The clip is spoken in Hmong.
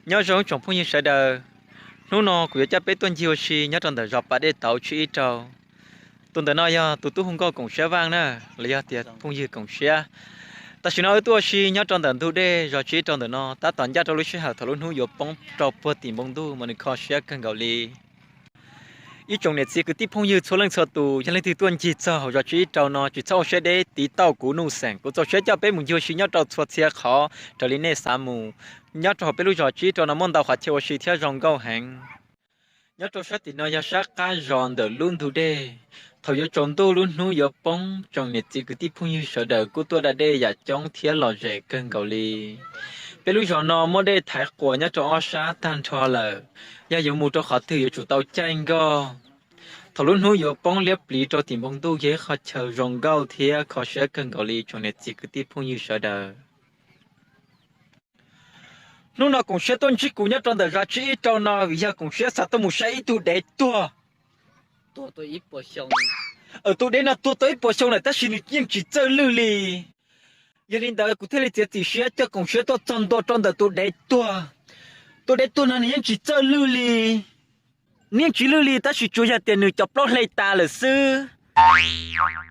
Nyob zoo tsoom phooj ywg sawv daws, hnub no kuv yuav coj peb tuaj ncig ua si nyob rau ntawm zos Pas Dej Tauv tsib ib rau. Tus ntawm no yog tus tub hu nkauj Koom Siab Vaj na, los yog tias phooj ywg Koom Siab. Tam sim no wb tuaj ua si nyob rau ntawm ntug dej zos tsib ib rau ntawm no, tab tom ncaj rau lub sij hawm thaum lub hnub yuav poob rau puag tim npoo ntuj mas nws kho siab kawg nkaus li. Ib tsoom niam txiv kwv tij phooj ywg txhua leej txhua tus, yog leej twg tuaj ncig txog hauv zos tsib ib rau no tsis txhob ua siab deb tiv tauj kuv nuj xeem, kuv txaus siab coj peb mus ncig ua si nyob rau txhua txhia qhov raws li nej xav mus. Nyob rau hauv peb lub zos tsib ib rau no muaj ntau qhov chaw ua si thiab zoo nkauj heev. Nyob rau sab tim no yog sab qab zos ntawm lub ntug dej. Thaum yuav tsaus ntuj lub hnub yuav poob, tsoom niam txiv kwv tij phooj ywg sawv daws kuj tuaj da dej yam coob thiab lom zem kawg nkaus li. Peb lub zos no muaj dej thaiv quas nyob rau ob sab tag nrho lawm, yog yuav mus rau qhov twg yuav tsum tau caij nkoj. Thaum lub hnub yuav poob liab pliv rau tim npoo ntuj yog ib qho chaw zoo nkauj thiab kho siab kawg nkaus li tsoom niam txiv kwv tij phooj ywg sawv daws. Hnub no Koom Siab tuaj ntsib kuv nyob rau ntawm zos tsib ib rau no vim yog Koom Siab xav tuaj mus saib ib tug dev tuag. Tus dev no tuag tau ib puas xyoo lawm tab sis nws yeej tsis txawj lwj li. Yog li ntawd kuv thiaj li txiav txim siab coj Koom Siab tuaj txog ntua rau ntawm tus dev tuag. Tus dev tuag no nws yeej tsis txawj lwj li. Nws yeej tsis lwj li tab sis tsuas yog tias nws cov plaub hle tas lawm xwb.